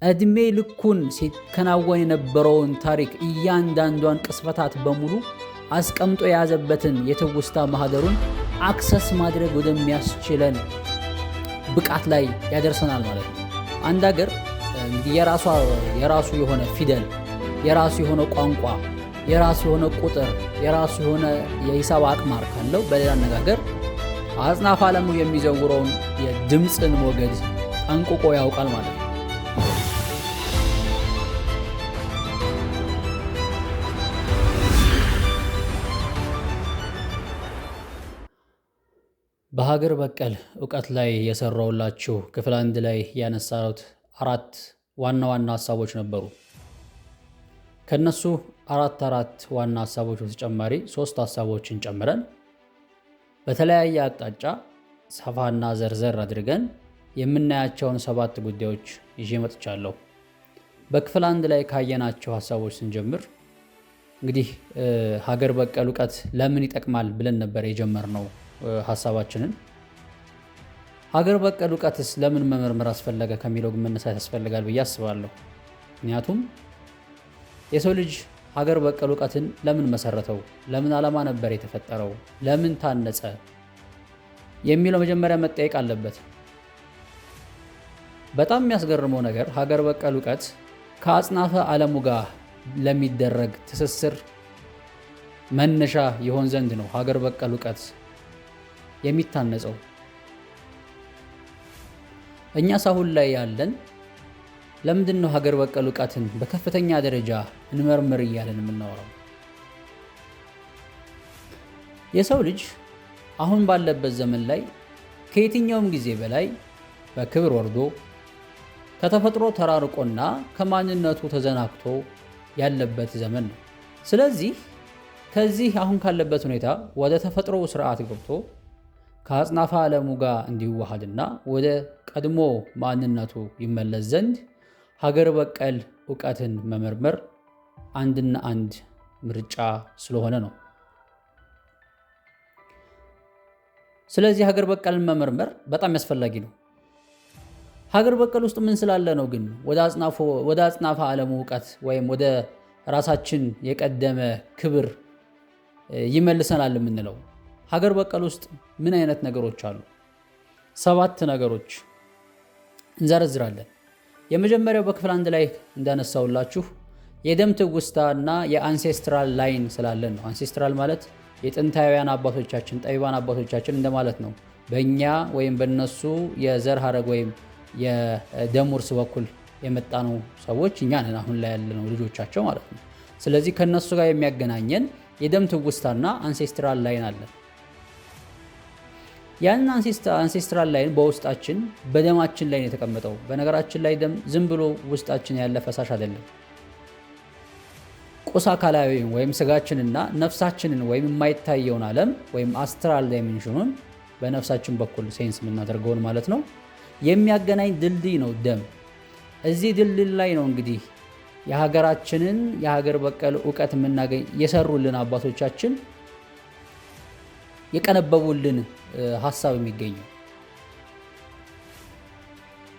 እድሜ ልኩን ሲከናወን የነበረውን ታሪክ እያንዳንዷን ቅጽበታት በሙሉ አስቀምጦ የያዘበትን የትውስታ ማህደሩን access ማድረግ ወደሚያስችለን ብቃት ላይ ያደርሰናል ማለት ነው። አንድ ሀገር እንግዲህ የራሱ የሆነ ፊደል፣ የራሱ የሆነ ቋንቋ፣ የራሱ የሆነ ቁጥር፣ የራሱ የሆነ የሂሳብ አቅማር ካለው፣ በሌላ አነጋገር አጽናፈ ዓለሙ የሚዘውረውን የድምፅን ሞገድ ጠንቅቆ ያውቃል ማለት ነው። በሀገር በቀል እውቀት ላይ የሰራውላችሁ ክፍል አንድ ላይ ያነሳሁት አራት ዋና ዋና ሀሳቦች ነበሩ። ከነሱ አራት አራት ዋና ሀሳቦች በተጨማሪ ሶስት ሀሳቦችን ጨምረን በተለያየ አቅጣጫ ሰፋና ዘርዘር አድርገን የምናያቸውን ሰባት ጉዳዮች ይዤ መጥቻለሁ። በክፍል አንድ ላይ ካየናቸው ሀሳቦች ስንጀምር እንግዲህ ሀገር በቀል እውቀት ለምን ይጠቅማል ብለን ነበር የጀመርነው ሀሳባችንን። ሀገር በቀል እውቀትስ ለምን መመርመር አስፈለገ ከሚለው ግን መነሳት ያስፈልጋል ብዬ አስባለሁ። ምክንያቱም የሰው ልጅ ሀገር በቀል እውቀትን ለምን መሰረተው? ለምን ዓላማ ነበር የተፈጠረው? ለምን ታነጸ? የሚለው መጀመሪያ መጠየቅ አለበት። በጣም የሚያስገርመው ነገር ሀገር በቀል እውቀት ከአጽናፈ ዓለሙ ጋር ለሚደረግ ትስስር መነሻ ይሆን ዘንድ ነው ሀገር በቀል እውቀት የሚታነጸው። እኛስ አሁን ላይ ያለን ለምንድን ነው ሀገር በቀል እውቀትን በከፍተኛ ደረጃ እንመርምር እያለን የምናወራው? የሰው ልጅ አሁን ባለበት ዘመን ላይ ከየትኛውም ጊዜ በላይ በክብር ወርዶ፣ ከተፈጥሮ ተራርቆና ከማንነቱ ተዘናግቶ ያለበት ዘመን ነው። ስለዚህ ከዚህ አሁን ካለበት ሁኔታ ወደ ተፈጥሮ ስርዓት ገብቶ ከአጽናፈ ዓለሙ ጋር እንዲዋሃድና ወደ ቀድሞ ማንነቱ ይመለስ ዘንድ ሀገር በቀል እውቀትን መመርመር አንድና አንድ ምርጫ ስለሆነ ነው። ስለዚህ ሀገር በቀልን መመርመር በጣም ያስፈላጊ ነው። ሀገር በቀል ውስጥ ምን ስላለ ነው ግን ወደ አጽናፈ ዓለሙ እውቀት ወይም ወደ ራሳችን የቀደመ ክብር ይመልሰናል የምንለው? ሀገር በቀል ውስጥ ምን አይነት ነገሮች አሉ? ሰባት ነገሮች እንዘረዝራለን። የመጀመሪያው በክፍል አንድ ላይ እንዳነሳውላችሁ የደም ትውስታና የ ancestral line ስላለን ነው። Ancestral ማለት የጥንታውያን አባቶቻችን፣ ጠቢባን አባቶቻችን እንደማለት ነው። በእኛ ወይም በእነሱ የዘር ሀረግ ወይም የደም ውርስ በኩል የመጣነው ሰዎች እኛ ነን፣ አሁን ላይ ያለነው ልጆቻቸው ማለት ነው። ስለዚህ ከእነሱ ጋር የሚያገናኘን የደም ትውስታና ancestral line አለን። ያንን ancestral line በውስጣችን በደማችን ላይ ነው የተቀመጠው። በነገራችን ላይ ደም ዝም ብሎ ውስጣችን ያለ ፈሳሽ አይደለም። ቁስ አካላዊ ወይም ስጋችንና ነፍሳችንን ወይም የማይታየውን ዓለም ወይም astral dimension ኑን በነፍሳችን በኩል sense የምናደርገውን ማለት ነው የሚያገናኝ ድልድይ ነው ደም። እዚህ ድልድይ ላይ ነው እንግዲህ የሀገራችንን የሀገር በቀል እውቀት የምናገኝ፣ የሰሩልን አባቶቻችን የቀነበቡልን ሀሳብ የሚገኘው።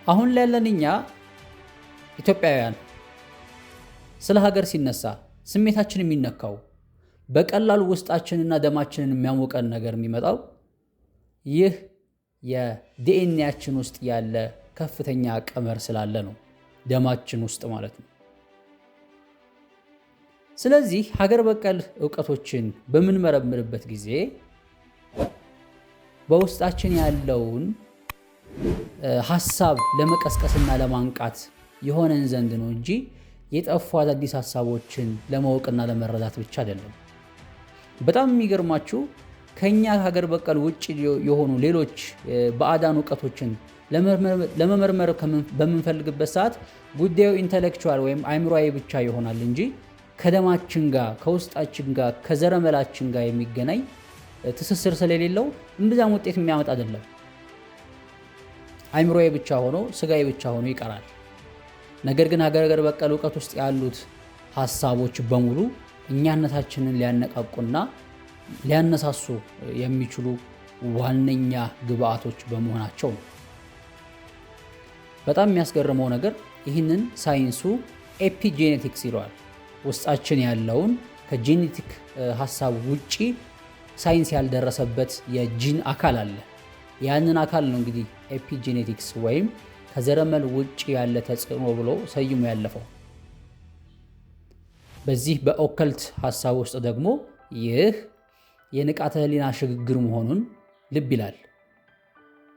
አሁን ላይ ያለን እኛ ኢትዮጵያውያን ስለ ሀገር ሲነሳ ስሜታችን የሚነካው፣ በቀላሉ ውስጣችንና ደማችንን የሚያሞቀን ነገር የሚመጣው ይህ የዲኤንኤያችን ውስጥ ያለ ከፍተኛ ቀመር ስላለ ነው፣ ደማችን ውስጥ ማለት ነው። ስለዚህ ሀገር በቀል እውቀቶችን በምንመረምርበት ጊዜ በውስጣችን ያለውን ሀሳብ ለመቀስቀስና ለማንቃት የሆነን ዘንድ ነው እንጂ የጠፉ አዳዲስ ሀሳቦችን ለማወቅና ለመረዳት ብቻ አይደለም። በጣም የሚገርማችሁ ከኛ ሀገር በቀል ውጭ የሆኑ ሌሎች ባዕዳን እውቀቶችን ለመመርመር በምንፈልግበት ሰዓት ጉዳዩ intellectual ወይም አይምሯዊ ብቻ ይሆናል እንጂ ከደማችን ጋር፣ ከውስጣችን ጋር፣ ከዘረመላችን ጋር የሚገናኝ ትስስር ስለሌለው እምብዛም ውጤት የሚያመጣ አይደለም። አይምሮዬ ብቻ ሆኖ፣ ስጋዬ ብቻ ሆኖ ይቀራል። ነገር ግን ሀገር በቀል እውቀት ውስጥ ያሉት ሀሳቦች በሙሉ እኛነታችንን ሊያነቃቁና ሊያነሳሱ የሚችሉ ዋነኛ ግብአቶች በመሆናቸው ነው። በጣም የሚያስገርመው ነገር ይህንን ሳይንሱ epigenetics ይለዋል። ውስጣችን ያለውን ከ genetic ሀሳብ ውጪ ሳይንስ ያልደረሰበት የጂን አካል አለ። ያንን አካል ነው እንግዲህ epigenetics ወይም ከዘረመል ውጪ ያለ ተጽዕኖ ብሎ ሰይሞ ያለፈው። በዚህ በ occult ሀሳብ ውስጥ ደግሞ ይህ የንቃተ ህሊና ሽግግር መሆኑን ልብ ይላል።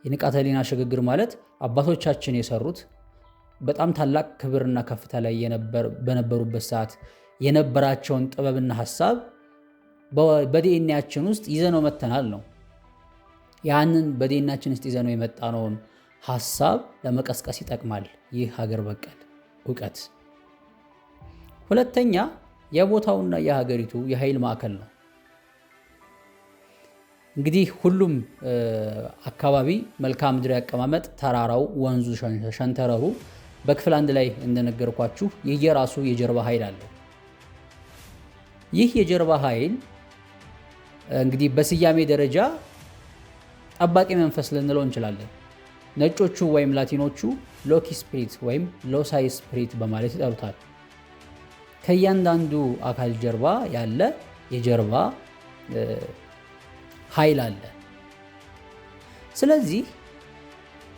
የንቃተ ህሊና ሽግግር ማለት አባቶቻችን የሰሩት በጣም ታላቅ ክብርና ከፍታ ላይ በነበሩበት ሰዓት የነበራቸውን ጥበብና ሀሳብ በዲኤንኤያችን ውስጥ ይዘነው መተናል ነው። ያንን በዲኤንኤያችን ውስጥ ይዘነው የመጣነውን ሀሳብ ለመቀስቀስ ይጠቅማል ይህ ሀገር በቀል እውቀት። ሁለተኛ የቦታውና የሀገሪቱ የኃይል ማዕከል ነው። እንግዲህ ሁሉም አካባቢ መልክዓ ምድራዊ አቀማመጥ፣ ተራራው፣ ወንዙ፣ ሸንተረሩ በክፍል አንድ ላይ እንደነገርኳችሁ የየራሱ የጀርባ ኃይል አለው። ይህ የጀርባ ኃይል እንግዲህ በስያሜ ደረጃ ጠባቂ መንፈስ ልንለው እንችላለን። ነጮቹ ወይም ላቲኖቹ Loki spirit ወይም ሎሳይ spirit በማለት ይጠሩታል። ከእያንዳንዱ አካል ጀርባ ያለ የጀርባ ኃይል አለ። ስለዚህ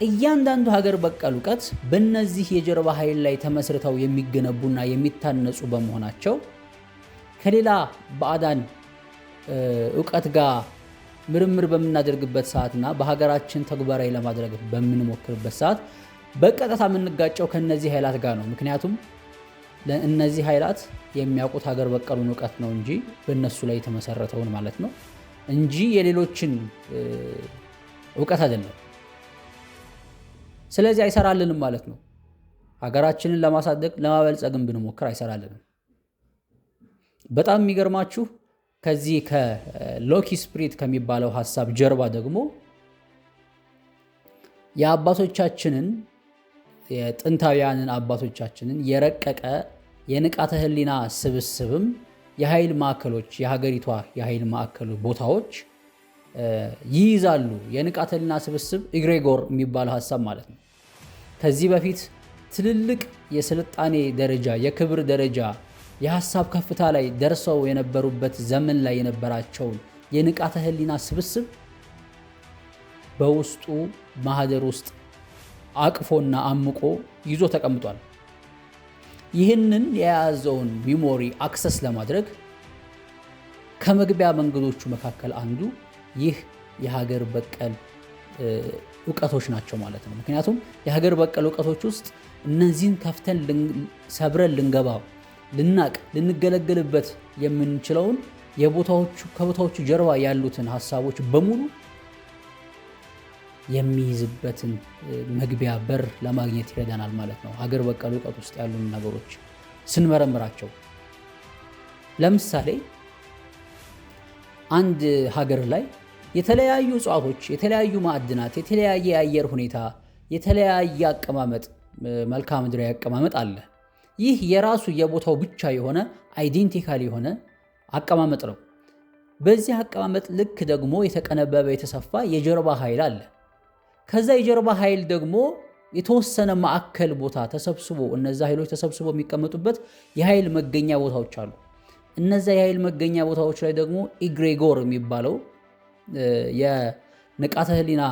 እያንዳንዱ ሀገር በቀል እውቀት በእነዚህ የጀርባ ኃይል ላይ ተመስርተው የሚገነቡና የሚታነጹ በመሆናቸው ከሌላ ባዕዳን እውቀት ጋር ምርምር በምናደርግበት ሰዓትና በሀገራችን ተግባራዊ ለማድረግ በምንሞክርበት ሰዓት በቀጥታ የምንጋጨው ከነዚህ ኃይላት ጋር ነው። ምክንያቱም እነዚህ ኃይላት የሚያውቁት ሀገር በቀሉን እውቀት ነው እንጂ በእነሱ ላይ የተመሰረተውን ማለት ነው እንጂ የሌሎችን እውቀት አይደለም። ስለዚህ አይሰራልንም ማለት ነው። ሀገራችንን ለማሳደግ ለማበልጸግም ብንሞክር አይሰራልንም። በጣም የሚገርማችሁ ከዚህ ከ Loki spirit ከሚባለው ሀሳብ ጀርባ ደግሞ የአባቶቻችንን የጥንታውያንን አባቶቻችንን የረቀቀ የንቃተ ህሊና ስብስብም የኃይል ማዕከሎች የሀገሪቷ የኃይል ማዕከሉ ቦታዎች ይይዛሉ። የንቃተ ህሊና ስብስብ egregore የሚባለው ሀሳብ ማለት ነው። ከዚህ በፊት ትልልቅ የስልጣኔ ደረጃ፣ የክብር ደረጃ፣ የሀሳብ ከፍታ ላይ ደርሰው የነበሩበት ዘመን ላይ የነበራቸውን የንቃተ ህሊና ስብስብ በውስጡ ማህደር ውስጥ አቅፎና አምቆ ይዞ ተቀምጧል። ይህንን የያዘውን memory access ለማድረግ ከመግቢያ መንገዶቹ መካከል አንዱ ይህ የሀገር በቀል እውቀቶች ናቸው ማለት ነው። ምክንያቱም የሀገር በቀል እውቀቶች ውስጥ እነዚህን ከፍተን ሰብረን ልንገባ፣ ልናቅ፣ ልንገለገልበት የምንችለውን የቦታዎቹ ከቦታዎቹ ጀርባ ያሉትን ሀሳቦች በሙሉ የሚይዝበትን መግቢያ በር ለማግኘት ይረዳናል ማለት ነው። ሀገር በቀል እውቀት ውስጥ ያሉ ነገሮች ስንመረምራቸው ለምሳሌ አንድ ሀገር ላይ የተለያዩ እጽዋቶች፣ የተለያዩ ማዕድናት፣ የተለያየ የአየር ሁኔታ፣ የተለያየ አቀማመጥ፣ መልክዓ ምድራዊ አቀማመጥ አለ። ይህ የራሱ የቦታው ብቻ የሆነ identical የሆነ አቀማመጥ ነው። በዚህ አቀማመጥ ልክ ደግሞ የተቀነበበ የተሰፋ የጀርባ ኃይል አለ። ከዛ የጀርባ ኃይል ደግሞ የተወሰነ ማዕከል ቦታ ተሰብስቦ እነዛ ኃይሎች ተሰብስቦ የሚቀመጡበት የኃይል መገኛ ቦታዎች አሉ። እነዛ የኃይል መገኛ ቦታዎች ላይ ደግሞ egregore የሚባለው የንቃተ ህሊና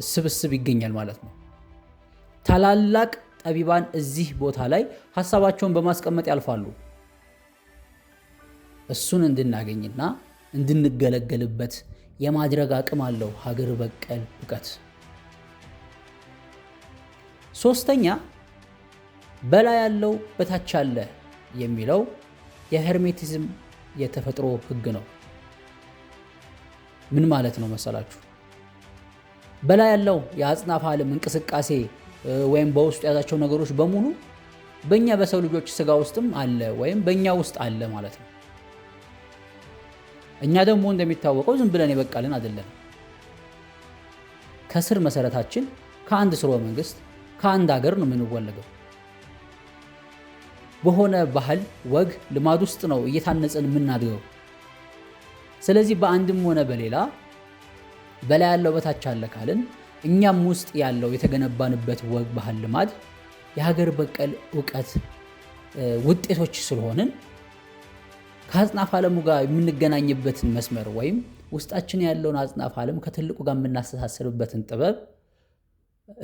ስብስብ ይገኛል ማለት ነው። ታላላቅ ጠቢባን እዚህ ቦታ ላይ ሀሳባቸውን በማስቀመጥ ያልፋሉ። እሱን እንድናገኝና እንድንገለገልበት የማድረግ አቅም አለው ሀገር በቀል እውቀት። ሶስተኛ በላይ ያለው በታች አለ የሚለው የሄርሜቲዝም የተፈጥሮ ህግ ነው። ምን ማለት ነው መሰላችሁ? በላይ ያለው የአጽናፈ ዓለም እንቅስቃሴ ወይም በውስጡ የያዛቸው ነገሮች በሙሉ በእኛ በሰው ልጆች ስጋ ውስጥም አለ ወይም በእኛ ውስጥ አለ ማለት ነው። እኛ ደግሞ እንደሚታወቀው ዝም ብለን የበቃልን አይደለም። ከስር መሰረታችን ከአንድ ስርወ መንግስት ከአንድ ሀገር ነው የምንወለደው። በሆነ ባህል፣ ወግ፣ ልማድ ውስጥ ነው እየታነጽን የምናድገው። ስለዚህ በአንድም ሆነ በሌላ በላይ ያለው በታች አለ ካልን እኛም ውስጥ ያለው የተገነባንበት ወግ፣ ባህል፣ ልማድ የሀገር በቀል እውቀት ውጤቶች ስለሆንን ከአጽናፍ ዓለሙ ጋር የምንገናኝበትን መስመር ወይም ውስጣችን ያለውን አጽናፍ ዓለም ከትልቁ ጋር የምናስተሳስርበትን ጥበብ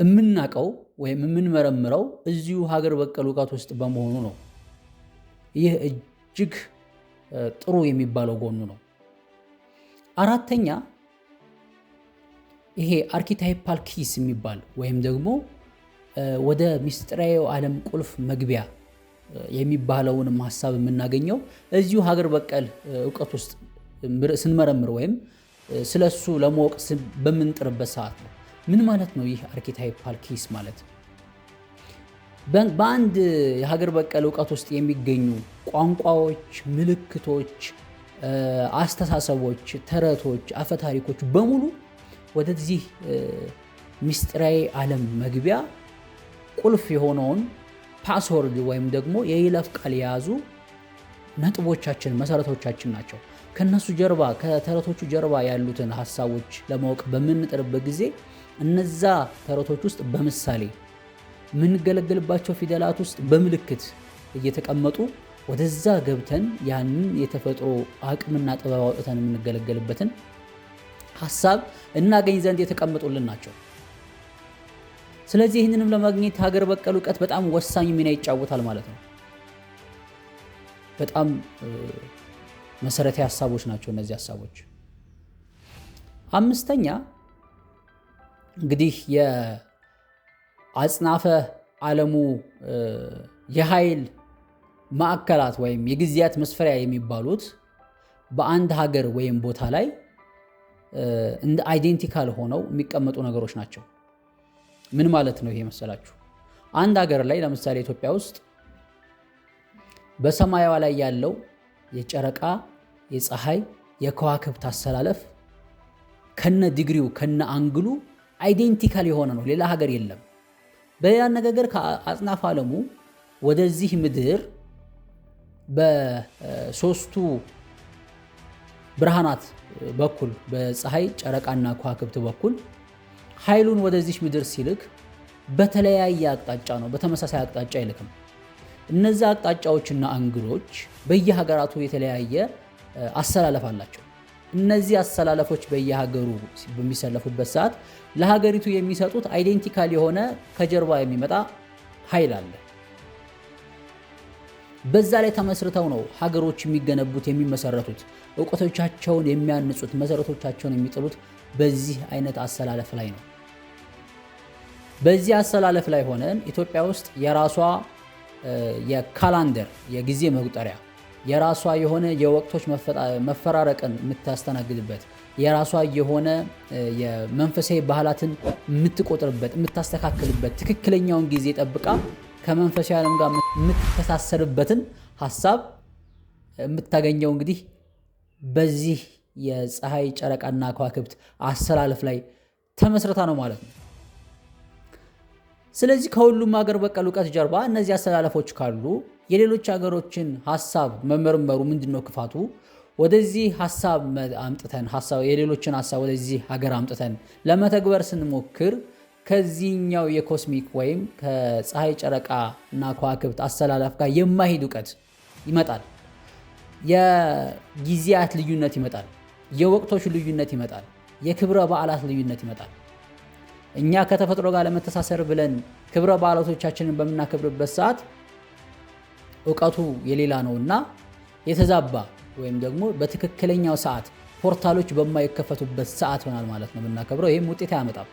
የምናውቀው ወይም የምንመረምረው እዚሁ ሀገር በቀል እውቀት ውስጥ በመሆኑ ነው። ይህ እጅግ ጥሩ የሚባለው ጎኑ ነው። አራተኛ ይሄ archetypal keys የሚባል ወይም ደግሞ ወደ ሚስጥራዊው ዓለም ቁልፍ መግቢያ የሚባለውንም ሀሳብ የምናገኘው እዚሁ ሀገር በቀል እውቀት ውስጥ ስንመረምር ወይም ስለሱ ለማወቅ በምንጥርበት ሰዓት ነው። ምን ማለት ነው ይህ archetypal keys ማለት? በአንድ የሀገር በቀል እውቀት ውስጥ የሚገኙ ቋንቋዎች፣ ምልክቶች፣ አስተሳሰቦች፣ ተረቶች፣ አፈታሪኮች በሙሉ ወደዚህ ሚስጥራዊ ዓለም መግቢያ ቁልፍ የሆነውን password ወይም ደግሞ የይለፍ ቃል የያዙ ነጥቦቻችን፣ መሰረቶቻችን ናቸው። ከነሱ ጀርባ ከተረቶቹ ጀርባ ያሉትን ሀሳቦች ለማወቅ በምንጥርበት ጊዜ እነዛ ተረቶች ውስጥ በምሳሌ የምንገለገልባቸው ፊደላት ውስጥ በምልክት እየተቀመጡ ወደዛ ገብተን ያንን የተፈጥሮ አቅምና ጥበብ አውጥተን የምንገለገልበትን ሀሳብ እናገኝ ዘንድ የተቀመጡልን ናቸው። ስለዚህ ይህንንም ለማግኘት ሀገር በቀል እውቀት በጣም ወሳኝ ሚና ይጫወታል ማለት ነው። በጣም መሰረታዊ ሀሳቦች ናቸው እነዚህ ሀሳቦች። አምስተኛ እንግዲህ የአጽናፈ ዓለሙ የኃይል ማዕከላት ወይም የጊዜያት መስፈሪያ የሚባሉት በአንድ ሀገር ወይም ቦታ ላይ እንደ identical ሆነው የሚቀመጡ ነገሮች ናቸው። ምን ማለት ነው ይሄ መሰላችሁ? አንድ ሀገር ላይ ለምሳሌ ኢትዮጵያ ውስጥ በሰማያዋ ላይ ያለው የጨረቃ፣ የፀሐይ፣ የከዋክብት አሰላለፍ ከነ ዲግሪው ከነ angle ኡ identical የሆነ ነው። ሌላ ሀገር የለም። በሌላ አነጋገር ከአጽናፍ ዓለሙ ወደዚህ ምድር በሶስቱ ብርሃናት በኩል በፀሐይ፣ ጨረቃና ከዋክብት በኩል ኃይሉን ወደዚህ ምድር ሲልክ በተለያየ አቅጣጫ ነው፣ በተመሳሳይ አቅጣጫ አይልክም። እነዛ አቅጣጫዎችና angle ኦች በየሀገራቱ የተለያየ አሰላለፍ አላቸው። እነዚህ አሰላለፎች በየሀገሩ በሚሰለፉበት ሰዓት ለሀገሪቱ የሚሰጡት identical የሆነ ከጀርባ የሚመጣ ኃይል አለ። በዛ ላይ ተመስርተው ነው ሀገሮች የሚገነቡት፣ የሚመሰረቱት፣ እውቀቶቻቸውን የሚያንጹት፣ መሰረቶቻቸውን የሚጥሉት በዚህ አይነት አሰላለፍ ላይ ነው። በዚህ አሰላለፍ ላይ ሆነን ኢትዮጵያ ውስጥ የራሷ የካላንደር የጊዜ መቁጠሪያ፣ የራሷ የሆነ የወቅቶች መፈራረቅን የምታስተናግድበት፣ የራሷ የሆነ የመንፈሳዊ ባህላትን የምትቆጥርበት፣ የምታስተካክልበት፣ ትክክለኛውን ጊዜ ጠብቃ ከመንፈሳዊ ዓለም ጋር የምትተሳሰርበትን ሀሳብ የምታገኘው እንግዲህ በዚህ የፀሐይ፣ ጨረቃና ከዋክብት አሰላለፍ ላይ ተመስርታ ነው ማለት ነው። ስለዚህ ከሁሉም ሀገር በቀል እውቀት ጀርባ እነዚህ አሰላለፎች ካሉ የሌሎች ሀገሮችን ሀሳብ መመርመሩ ምንድነው ክፋቱ? ወደዚህ ሀሳብ አምጥተን የሌሎችን ሀሳብ ወደዚህ ሀገር አምጥተን ለመተግበር ስንሞክር ከዚህኛው የ cosmic ወይም ከፀሐይ፣ ጨረቃ እና ከዋክብት አሰላለፍ ጋር የማይሄድ እውቀት ይመጣል። የጊዜያት ልዩነት ይመጣል። የወቅቶች ልዩነት ይመጣል። የክብረ በዓላት ልዩነት ይመጣል። እኛ ከተፈጥሮ ጋር ለመተሳሰር ብለን ክብረ በዓላቶቻችንን በምናከብርበት ሰዓት እውቀቱ የሌላ ነውና የተዛባ ወይም ደግሞ በትክክለኛው ሰዓት portal ኦች በማይከፈቱበት ሰዓት ይሆናል ማለት ነው የምናከብረው። ይህም ውጤት አያመጣም።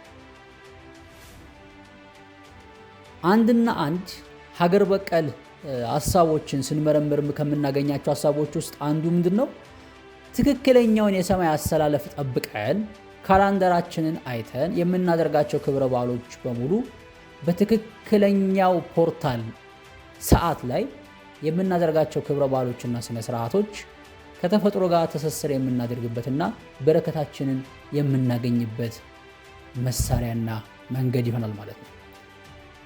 አንድና አንድ ሀገር በቀል ሀሳቦችን ስንመረምር ከምናገኛቸው ሀሳቦች ውስጥ አንዱ ምንድን ነው? ትክክለኛውን የሰማይ አሰላለፍ ጠብቀን ካላንደራችንን አይተን የምናደርጋቸው ክብረ በዓሎች በሙሉ በትክክለኛው portal ሰዓት ላይ የምናደርጋቸው ክብረ በዓሎችና ስነ ስርዓቶች ከተፈጥሮ ጋር ትስስር የምናደርግበትና በረከታችንን የምናገኝበት መሳሪያና መንገድ ይሆናል ማለት ነው።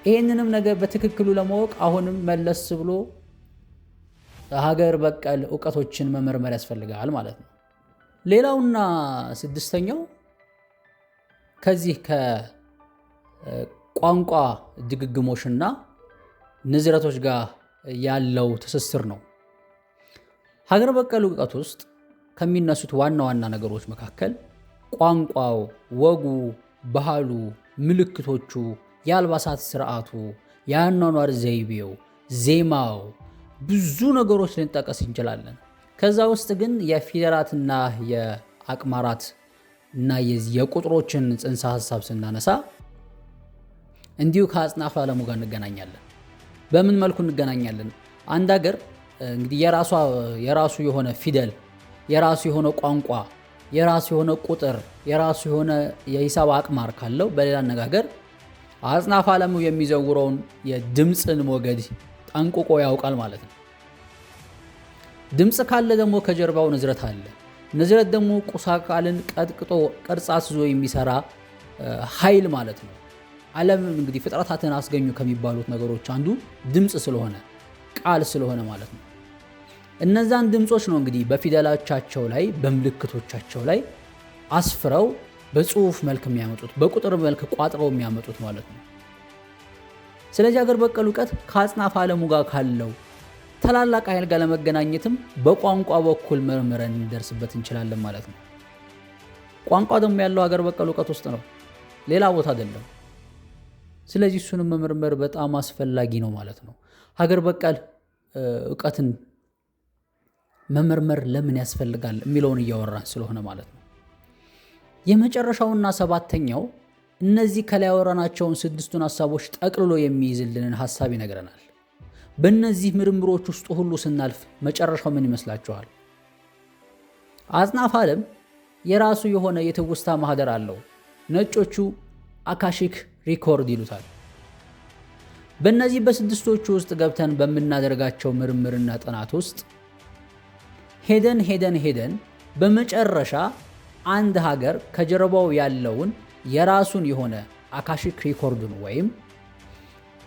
ይህንንም ነገር በትክክሉ ለማወቅ አሁንም መለስ ብሎ ሀገር በቀል እውቀቶችን መመርመር ያስፈልጋል ማለት ነው። ሌላውና ስድስተኛው ከዚህ ከቋንቋ ድግግሞሽና ንዝረቶች ጋር ያለው ትስስር ነው። ሀገር በቀል እውቀት ውስጥ ከሚነሱት ዋና ዋና ነገሮች መካከል ቋንቋው፣ ወጉ፣ ባህሉ፣ ምልክቶቹ፣ የአልባሳት ስርዓቱ፣ የአኗኗር ዘይቤው፣ ዜማው፣ ብዙ ነገሮች ልንጠቀስ እንችላለን። ከዛ ውስጥ ግን የፊደላትና የአቅማራት እና የቁጥሮችን ጽንሰ ሀሳብ ስናነሳ እንዲሁ ከአጽናፈ ዓለሙ ጋር እንገናኛለን። በምን መልኩ እንገናኛለን? አንድ ሀገር እንግዲህ የራሱ የሆነ ፊደል፣ የራሱ የሆነ ቋንቋ፣ የራሱ የሆነ ቁጥር፣ የራሱ የሆነ የሂሳብ አቅማር ካለው፣ በሌላ አነጋገር አጽናፈ ዓለሙ የሚዘውረውን የድምፅን ሞገድ ጠንቅቆ ያውቃል ማለት ነው። ድምፅ ካለ ደግሞ ከጀርባው ንዝረት አለ። ንዝረት ደግሞ ቁስ አካልን ቀጥቅጦ ቅርጽ አስይዞ የሚሰራ ኃይል ማለት ነው። ዓለም እንግዲህ ፍጥረታትን አስገኙ ከሚባሉት ነገሮች አንዱ ድምፅ ስለሆነ፣ ቃል ስለሆነ ማለት ነው። እነዛን ድምጾች ነው እንግዲህ በፊደሎቻቸው ላይ፣ በምልክቶቻቸው ላይ አስፍረው በጽሁፍ መልክ የሚያመጡት፣ በቁጥር መልክ ቋጥረው የሚያመጡት ማለት ነው። ስለዚህ ሀገር በቀል እውቀት ከአጽናፈ ዓለሙ ጋር ካለው ታላላቅ ኃይል ጋር ለመገናኘትም በቋንቋ በኩል መርምረን እንደርስበት እንችላለን ማለት ነው። ቋንቋ ደግሞ ያለው ሀገር በቀል እውቀት ውስጥ ነው፣ ሌላ ቦታ አይደለም። ስለዚህ እሱንም መመርመር በጣም አስፈላጊ ነው ማለት ነው። ሀገር በቀል እውቀትን መመርመር ለምን ያስፈልጋል የሚለውን እያወራን ስለሆነ ማለት ነው። የመጨረሻውና ሰባተኛው እነዚህ ከላይ ያወራናቸውን ስድስቱን ሀሳቦች ጠቅልሎ የሚይዝልንን ሀሳብ ይነግረናል። በእነዚህ ምርምሮች ውስጥ ሁሉ ስናልፍ መጨረሻው ምን ይመስላችኋል? አጽናፈ ዓለም የራሱ የሆነ የትውስታ ማህደር አለው። ነጮቹ Akashic record ይሉታል። በእነዚህ በስድስቶቹ ውስጥ ገብተን በምናደርጋቸው ምርምርና ጥናት ውስጥ ሄደን ሄደን ሄደን በመጨረሻ አንድ ሀገር ከጀርባው ያለውን የራሱን የሆነ Akashic record ኡን ወይም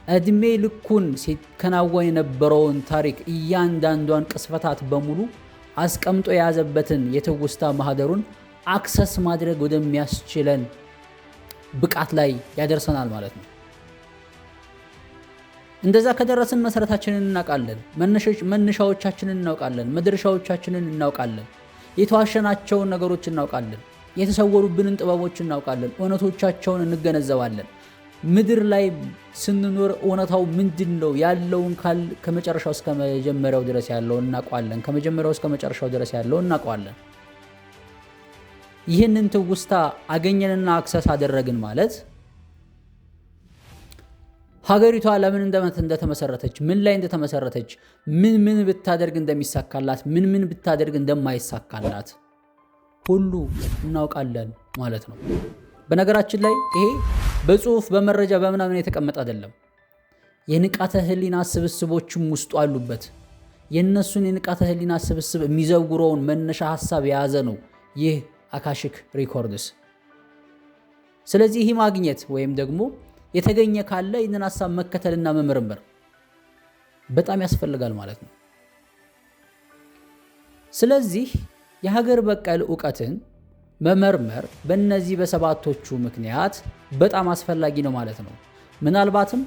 እድሜ ልኩን ሲከናወን የነበረውን ታሪክ፣ እያንዳንዷን ቅስፈታት በሙሉ አስቀምጦ የያዘበትን የትውስታ ማህደሩን access ማድረግ ወደሚያስችለን ብቃት ላይ ያደርሰናል ማለት ነው። እንደዛ ከደረስን መሰረታችንን እናውቃለን፣ መነሻዎቻችንን እናውቃለን፣ መድረሻዎቻችንን እናውቃለን፣ የተዋሸናቸውን ነገሮች እናውቃለን፣ የተሰወሩብንን ጥበቦች እናውቃለን፣ እውነቶቻቸውን እንገነዘባለን። ምድር ላይ ስንኖር እውነታው ምንድን ነው ያለውን ከመጨረሻው እስከ መጀመሪያው ድረስ ያለውን እናውቀዋለን። ከመጀመሪያው እስከ መጨረሻው ድረስ ያለውን እናውቀዋለን። ይህንን ትውስታ አገኘንና access አደረግን ማለት ሀገሪቷ ለምን እንደተመሰረተች፣ ምን ላይ እንደተመሰረተች፣ ምን ምን ብታደርግ እንደሚሳካላት፣ ምን ምን ብታደርግ እንደማይሳካላት ሁሉ እናውቃለን ማለት ነው። በነገራችን ላይ ይሄ በጽሁፍ፣ በመረጃ፣ በምናምን የተቀመጠ አይደለም። የንቃተ ህሊና ስብስቦችም ውስጡ አሉበት። የእነሱን የንቃተ ህሊና ስብስብ የሚዘውረውን መነሻ ሀሳብ የያዘ ነው ይህ Akashic records። ስለዚህ ይህ ማግኘት ወይም ደግሞ የተገኘ ካለ ይህንን ሀሳብ መከተልና መመርመር በጣም ያስፈልጋል ማለት ነው። ስለዚህ የሀገር በቀል እውቀትን መመርመር በእነዚህ በሰባቶቹ ምክንያት በጣም አስፈላጊ ነው ማለት ነው። ምናልባትም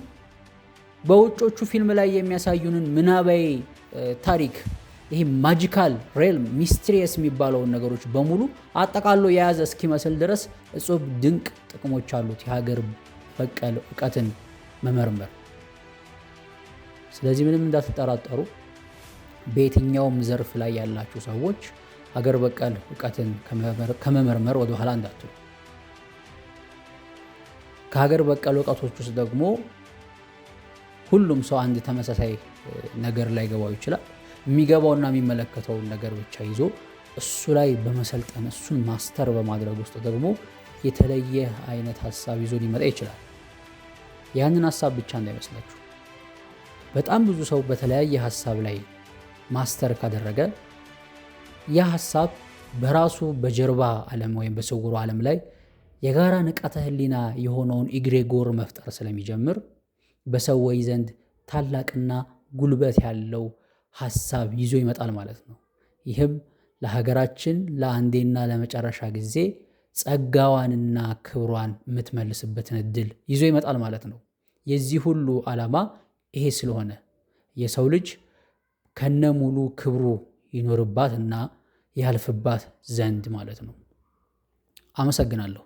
በውጮቹ ፊልም ላይ የሚያሳዩንን ምናባዊ ታሪክ፣ ይሄ magical realm፣ mysterious የሚባለውን ነገሮች በሙሉ አጠቃሎ የያዘ እስኪመስል ድረስ እጹብ ድንቅ ጥቅሞች አሉት የሀገር በቀል እውቀትን መመርመር። ስለዚህ ምንም እንዳትጠራጠሩ፣ በየትኛውም ዘርፍ ላይ ያላችሁ ሰዎች ሀገር በቀል እውቀትን ከመመርመር ወደ ኋላ እንዳትሉ። ከሀገር በቀል እውቀቶች ውስጥ ደግሞ ሁሉም ሰው አንድ ተመሳሳይ ነገር ላይ ገባው ይችላል። የሚገባውና የሚመለከተውን ነገር ብቻ ይዞ እሱ ላይ በመሰልጠን፣ እሱን master በማድረግ ውስጥ ደግሞ የተለየ አይነት ሀሳብ ይዞ ሊመጣ ይችላል። ያንን ሀሳብ ብቻ እንዳይመስላችሁ። በጣም ብዙ ሰው በተለያየ ሀሳብ ላይ master ካደረገ ያ ሀሳብ በራሱ በጀርባ ዓለም ወይም በስውሩ ዓለም ላይ የጋራ ንቃተ ህሊና የሆነውን egregor መፍጠር ስለሚጀምር በሰዎች ዘንድ ታላቅና ጉልበት ያለው ሀሳብ ይዞ ይመጣል ማለት ነው። ይህም ለሀገራችን ለአንዴና ለመጨረሻ ጊዜ ጸጋዋንና ክብሯን የምትመልስበትን እድል ይዞ ይመጣል ማለት ነው። የዚህ ሁሉ ዓላማ ይሄ ስለሆነ የሰው ልጅ ከነሙሉ ክብሩ ይኖርባትና ያልፍባት ዘንድ ማለት ነው። አመሰግናለሁ።